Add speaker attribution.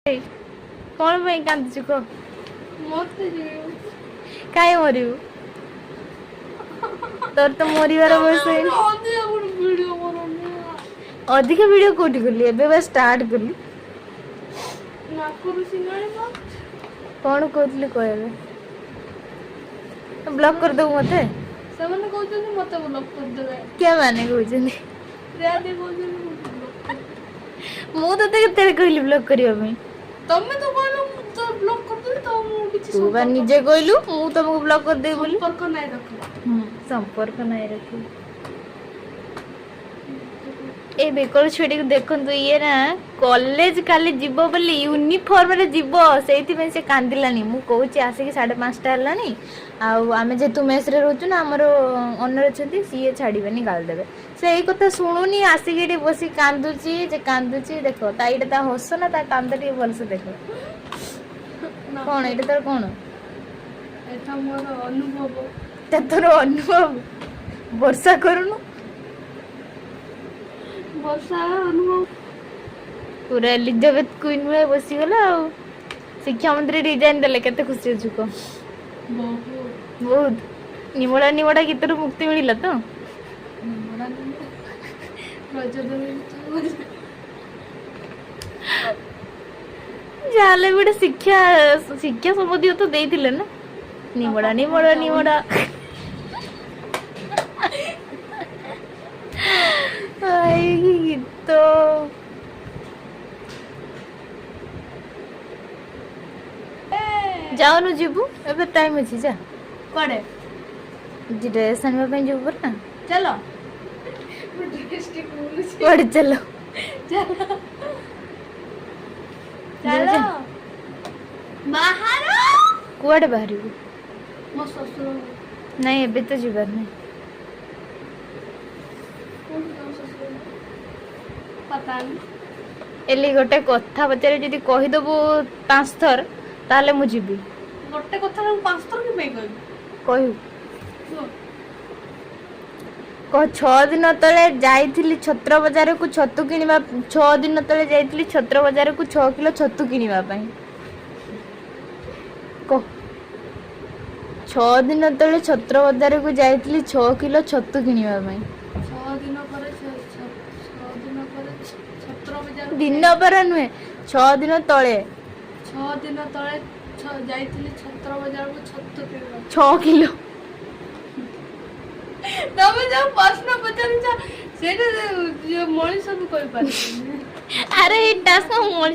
Speaker 1: କଣ ପାଇଁ କାନ୍ଦୁଛୁ କହ?
Speaker 2: ମତେ।
Speaker 1: କାହିଁ ମରିବୁ? ତୋର ତ ମରିବାର ବୟସ ହେଇନି।
Speaker 2: ଅଧିକ ଗୋଟେ ଭିଡ଼ିଓ କରନି।
Speaker 1: ଅଧିକ ଭିଡ଼ିଓ କୋଉଠି କଲି? ଏବେ ବା ଷ୍ଟାର୍ଟ କଲି।
Speaker 2: ନାକରୁ ସିଙ୍ଗାଣି।
Speaker 1: କଣ କହୁଥିଲି କହିବେ? ବ୍ଲକ୍ କରିଦବୁ ମତେ?
Speaker 2: ସେମାନେ କହୁଛନ୍ତି ମତେ ବ୍ଲକ୍ କରିଦେବେ।
Speaker 1: କିଏ ମାନେ କହୁଛନ୍ତି?
Speaker 2: ରିୟାଦି କହୁଛନ୍ତି ମତେ ବ୍ଲକ୍ କରିଦେବେ।
Speaker 1: ମୁଁ ତତେ କେତେବେଳେ କହିଲି ବ୍ଲକ୍ କରିବା ପାଇଁ?
Speaker 2: ତମେ ତ କହିଲ ମୁଁ ତ ବ୍ଲକ୍ କରିଦେବି ତ ମୁଁ କିଛି
Speaker 1: ତୁ ବା ନିଜେ କହିଲୁ ମୁଁ ତମକୁ ବ୍ଲକ୍ କରିଦେବି ବୋଲି।
Speaker 2: ସମ୍ପର୍କ ନାଇଁ ରଖିବା।
Speaker 1: ସମ୍ପର୍କ ନାଇଁ ରଖିବି। ଏ ବେକର ଛୁଆଟିକୁ ଦେଖନ୍ତୁ। ଇଏ ନା କଲେଜ କାଲି ଯିବ ବୋଲି, ୟୁନିଫର୍ମରେ ଯିବ, ସେଇଥିପାଇଁ ସେ କାନ୍ଦିଲାନି। ମୁଁ କହୁଛି, ଆସିକି 5:30 ହେଲାଣି। ଆଉ ଆମେ ଯେହେତୁ ମେସ୍ରେ ରହୁଛୁ ନା, ଆମର ଅନର୍ ଅଛନ୍ତି, ସିଏ ଛାଡ଼ିବେନି, ଗାଳି ଦେବେ। ସେ ଏଇ କଥା ଶୁଣୁନି, ଆସିକି ଏଠି ବସି କାନ୍ଦୁଛି ଯେ କାନ୍ଦୁଛି। ଦେଖ ତା ଏଇଟା ତା ହସ ନା ତା କାନ୍ଦ, ଟିକେ ଭଲସେ ଦେଖ। କଣ ଏଇଟା ତୋର କଣ?
Speaker 2: ଏଟା ମୋର ଅନୁଭବ।
Speaker 1: ଏଟା ତୋର ଅନୁଭବ? ବର୍ଷା କରୁନୁ।
Speaker 2: ବର୍ଷା ଅନୁଭବ।
Speaker 1: ପୁରା ଏଲିଜାବେଥ କୁଇନ୍ ଭଳିଆ ବସିଗଲା। ଆଉ ଶିକ୍ଷାମନ୍ତ୍ରୀ ରିଜାଇନ୍ ଦେଲେ, କେତେ ଖୁସି ଅଛୁ କହ?
Speaker 2: ବହୁତ।
Speaker 1: ବହୁତ। ନିମୋଡ଼ା ନିମୋଡ଼ା ଗୀତରୁ ମୁକ୍ତି ମିଳିଲା ତ?
Speaker 2: ନିମୋଡ଼ା ନିମୋଡ଼ା ରଜ ଦୋଳି।
Speaker 1: ଯାହାହେଲେ ବି ଗୋଟେ ଶିକ୍ଷା ଶିକ୍ଷା ସମ୍ବନ୍ଧୀୟ ତ ଦେଇଥିଲେ ନା। ନିମୋଡ଼ା ନିମୋଡ଼ା ନିମୋଡ଼ା। ଭାଇ, କି ଗୀତ! ଯାଉନୁ, ଯିବୁ, ଏବେ ଟାଇମ୍ ଅଛି, ଯା।
Speaker 2: କୁଆଡ଼େ?
Speaker 1: ଡ୍ରେସ୍ ଆଣିବା ପାଇଁ ଯିବୁ ପରା।
Speaker 2: ଚାଲ, ମୁଁ ଡ୍ରେସ୍ ଟିକେ ବୁଲୁଛି।
Speaker 1: କୁଆଡ଼େ ଚାଲ?
Speaker 2: ଚାଲ। ଚାଲ।
Speaker 1: ଯା।
Speaker 2: ବାହାର।
Speaker 1: କୁଆଡ଼େ ବାହାରିବୁ?
Speaker 2: ମୋ ଶ୍ୱଶୁର।
Speaker 1: ନାଇଁ, ଏବେ ତ ଯିବାର ନାହିଁ।
Speaker 2: କୋଉଠି ତମ ଶ୍ୱଶୁର ପତା ନାହିଁ।
Speaker 1: ଏଲି, ଗୋଟେ କଥା ପଚାରି ଯଦି କହିଦବୁ ପାଞ୍ଚ ଥର, ତାହେଲେ ମୁଁ ଯିବି।
Speaker 2: ଗୋଟେ କଥା ମୁଁ ପାଞ୍ଚ ଥର କି ପାଇଁ କହିବି?
Speaker 1: କହିବୁ।
Speaker 2: କୁହ।
Speaker 1: କହ, 6 ଦିନ ତଳେ ଯାଇଥିଲି ଛତ୍ର ବଜାରକୁ ଛତୁ କିଣିବା। 6 ଦିନ ତଳେ ଯାଇଥିଲି ଛତ୍ର ବଜାରକୁ 6 କିଲୋ ଛତୁ କିଣିବା ପାଇଁ। କହ, 6 ଦିନ ତଳେ ଛତ୍ର ବଜାରକୁ ଯାଇଥିଲି 6 କିଲୋ ଛତୁ କିଣିବା ପାଇଁ।
Speaker 2: 6 ଦିନ ପରେ, 6 ଦିନ ପରେ ଛତ୍ର ବଜାର।
Speaker 1: ଦିନ ପରେ ନୁହେଁ, 6 ଦିନ ତଳେ।
Speaker 2: 6 ଦିନ ତଳେ ଯାଇଥିଲି ଛତ୍ର ବଜାରକୁ ଛତୁ କିଣିବାକୁ।
Speaker 1: 6 କିଲୋ।
Speaker 2: ତମେ ଯୋଉ ପ୍ରଶ୍ନ ପଚାରୁଛ, ସେଇଟା ମଣିଷ ବି କହିପାରିବନି।
Speaker 1: ଆରେ, ଏଇଟା ମଣିଷ।